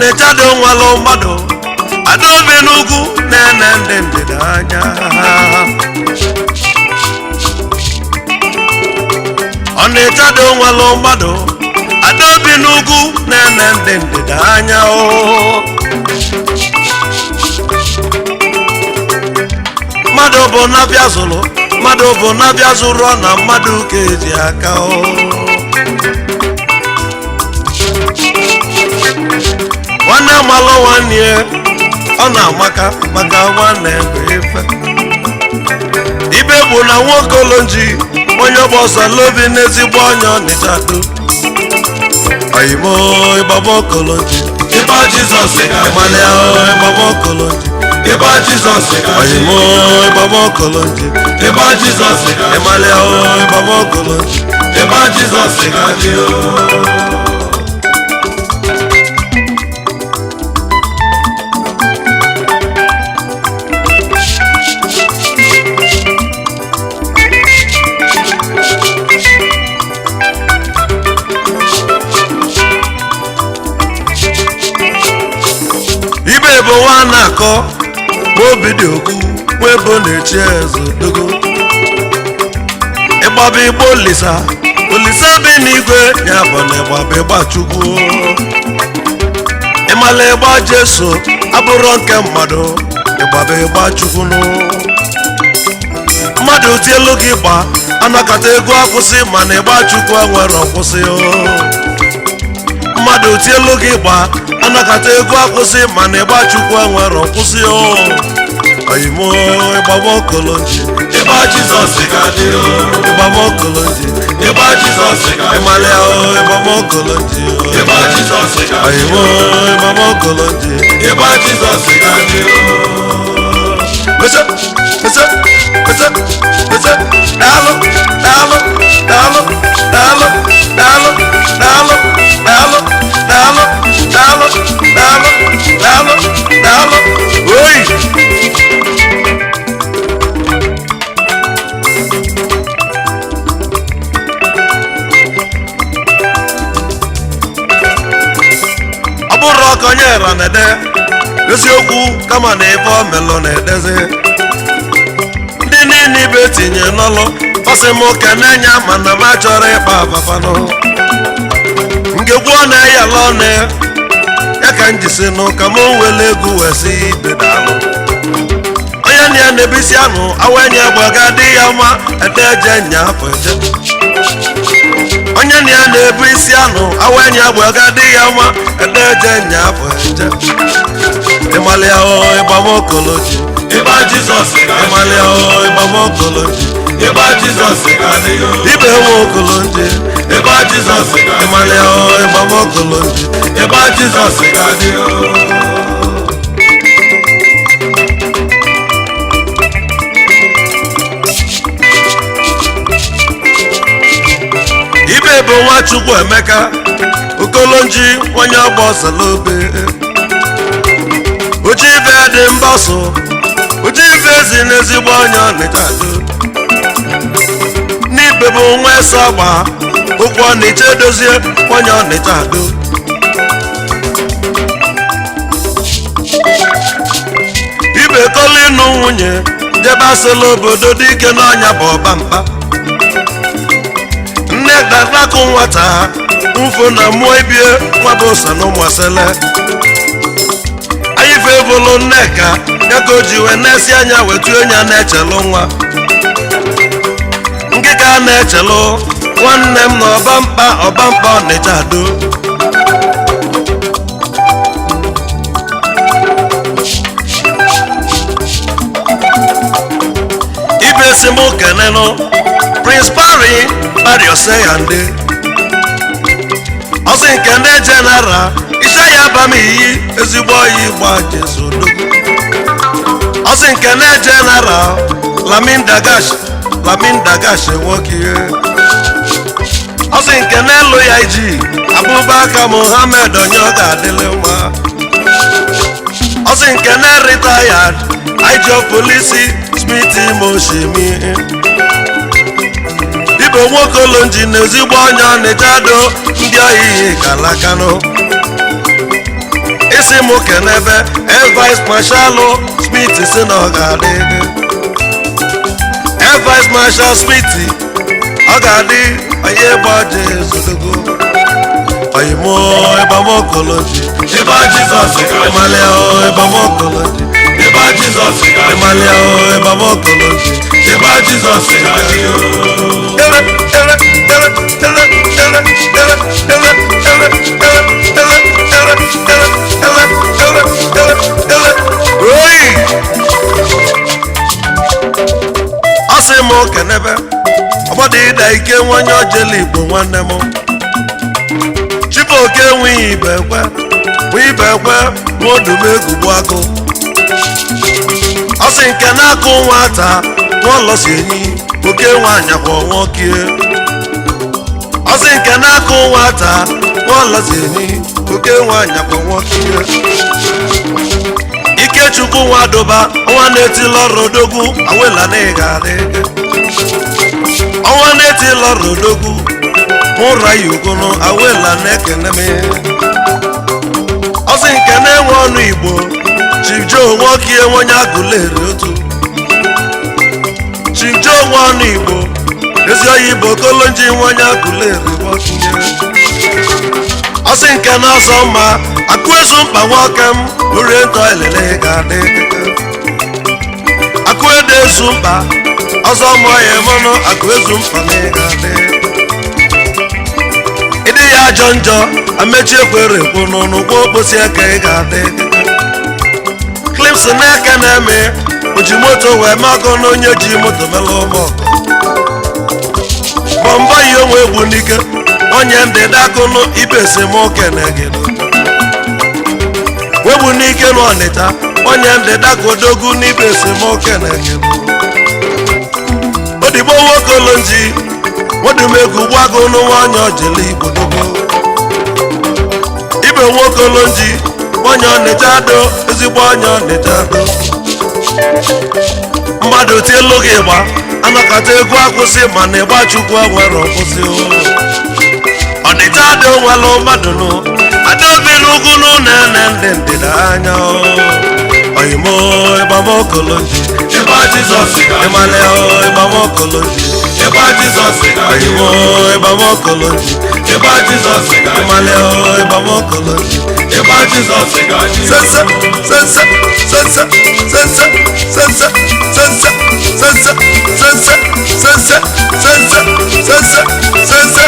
Ọnịcha dị nwalụ mmadụ adaobi n'ugwu na-ene ndị ndịda anya. Ọnịcha dị nwalụ mmadụ adaobi n'ugwu na-ene ndị ndịda anya o. Mmadụ bụ na-abịa zụrụ, mmadụ bụ na-abịa zụrụ na mmadụ ka eji aka o. Nwanne malụ nwanne ya, ọ na-amaka maka nwanne bụ ife. Ibe bụ na nwokolonji onye ọgba ọsọ lobi n'ezigbo ọnya Ọnịcha do. Oyimo ịgbaba okolonji. Ịba Jizọs ga-adị. Ịmalịa ịgbaba okolonji. Ịba Jizọs ga-adị. Oyimo ịgbaba okolonji. Ịba Jizọs ga-adị. Ịmalịa ịgbaba okolonji. Ịba Jizọs ga-adị. Ibe bụ nwa na-akọ obi dị okwu nwebo na-echi eze dogo. Ịgbaba igbo olisa olisa bi n'igwe ya bụ na ịgbaba ịgba chukwu. Ịmala ịgba Jesu abụrụ nke mmadụ, ịgbaba ịgba chukwu nụ. Mmadụ tielu gị gba anakọta ego akwụsị, mana ịgba chukwu enwere ọkwụsị o. Mmadụ tielu gị gba anakọta ego akwụsị, mana ịgba chukwu enwere ọkwụsị o. Oyimo ịgbaba okolonji. Ịba Jizọs ga-adị. Ịgbaba okolonji. Ịba Jizọs ga-adị. Ịmalịa ịgbaba okolonji. Ịba Jizọs ga-adị. Oyimo ịgbaba okolonji. Ịba Jizọs ga-adị. Ese, ese, ese, ese, daalụ, daalụ, daalụ, daalụ, daalụ, daalụ, daalụ, daalụ, daalụ, daalụ, daalụ, daalụ, oyi. Ọ bụrụ ọka onye ra na-ede eziokwu, kama na ife omelụ na-edezi. Ndị niile ibe tinye n'ọlụ ọsị m kenenya, mana m achọrọ ịkpa afafanụ nke gwuo na eyala ọnụ ya ka m jisi nụ ka m wele egwu wee sị ibe daalụ. Onye na ya na-ebisi anụ awenye egbe ga dị ya mma ede eje nya afọ eje. Onye na ya na-ebu isi anụ awenye egbe ga dị ya mma ede eje nya afọ eje. Ịmalịa o ịgbamokoloji. Ịba Jizọs ga-adị. Ịmalịa o ịgbamokoloji. Ịba Jizọs ga-adị. Ibe nwe okoloji. Ịba Jizọs ga-adị. Ịmalịa o ịgbamokoloji. Ịba Jizọs ga-adị. Ibe bụ Nwachukwu Emeka Okolonji onye ọgba ọsalobe. Uche ife dị mbaso, uche ife si n'ezigbo onye Ọnịcha do. N'ibe bụ nwa ese agba ụkwụ Ọnịcha edozie onye Ọnịcha do. Ibe kolinu nwunye jebe asịla obodo dike n'ọnya bụ ọbampa. Nne dadakụ nwata mfo na mmụọ ibie nwa bụ ụsa na ụmụasele. Anyị fe bụlụ nneka ya ka o ji wee na-esi anya wetu enya na-echelụ nwa nkịka na-echelụ nwanne m na ọbamkpa ọbamkpa Ọnịcha do. Ibe si m kenenụ Prince Barry Barry Oseyande ọsị nke ndị general isha ya bam iyi ezigbo oyi gba Jesu dogo. Ọsị nke ndị general Lamin Dagash Lamin Dagash nwoke ihe. Ọsị nke n'elu ya iji Abubakar Muhammad onye ọ ga-adịlị mma. Ọsị nke na retired IG of Police Smith Moshimi. Ibe nwokolonji na ezigbo onye Ọnịcha do ndị oyiyi kalakanụ. Isi m kenebe Air Vice Marshal Smith si na ọ ga-adị. Air Vice Marshal Smith, ọ ga-adị. Onye gbaje ezodogo oyimo ịgbamokoloji. Ịba Jizọs ga-achị. Ịmalịa ịgbamokoloji. Ịba Jizọs ga-achị. Ịmalịa ịgbamokoloji. Ịba Jizọs ga-achị. Ere ere ere ere ere ere ere ere ere ere ere ere ere ere ere ere oyi. Ọ sị m kenebe ọgbọdọ ịda ike nwanye ojele Igbo nwanne m Chibuoke enweghị ibe ekwe nwe ibe ekwe nwaodumegwu agụ. Ọ sị nke na-akụ nwata nwaọlọsi enyi oke nwaanyị kwa nwoke. Ọ sị nke na-akụ nwata nwaọlọsi enyi oke nwaanyị kwa nwoke. Ikechukwu nwadoba ọnwa na-etili ọrụ odogwu awela na ị ga-adị ọnwa na-etili ọrụ odogwu mụra ya ugonu awela na-ekene m. Ọ sị nke na-enwe ọnụ Igbo Chief Joe nwoke onye agụleri otu Chief Joe nwe ọnụ Igbo ezi oyi bụ okolonji nwe onye agụleri nwoke. Ọ sị nke na-asọ mma akụ ezu mkpa nwoke m orientọ elele ga-adị akụ ede ezu mkpa ọzọ mụọ ya mụnụ akụ ezu mkpa na ị ga-adị ịdị ya ajọ njọ amechi ekwere ekwu n'ụnụ gwa okposi aka ị ga-adị. Klips n'aka na-eme oji moto wee makọ na onye ji moto melụ ụmụ ọgọ bọmba yi onwe egbu n'ike onye ndịda akụnụ ibe esemokwu na gị wegbu n'ike n'Ọnịcha onye ndịda ka odogwu n'ibe esemokwu na gị odigbo nwokolonji nwadumegwu gbago n'nwanyị ojele Igbo dogo ibe nwokolonji onye Ọnịcha do ezigbo onye Ọnịcha do mmadụ tielu gị ịgba anakọta egwu akwụsị mana ịgba Chukwu nwere ọkwụsị. Ọnịcha do nwere mmadụ nụ adaobi n'ugwu na-ene ndị ndịda anya oyimo ịgbamokoloji. Ịba Jizọs ga-achị. Ịmalịa ịgbamokoloji. Ịba Jizọs ga-achị. Oyimo ịgbamokoloji. Ịba Jizọs ga-achị. Ịmalịa ịgbamokoloji. Ịba Jizọs ga-achị. Sense sense sense sense sense sense sense sense sense sense sense sense.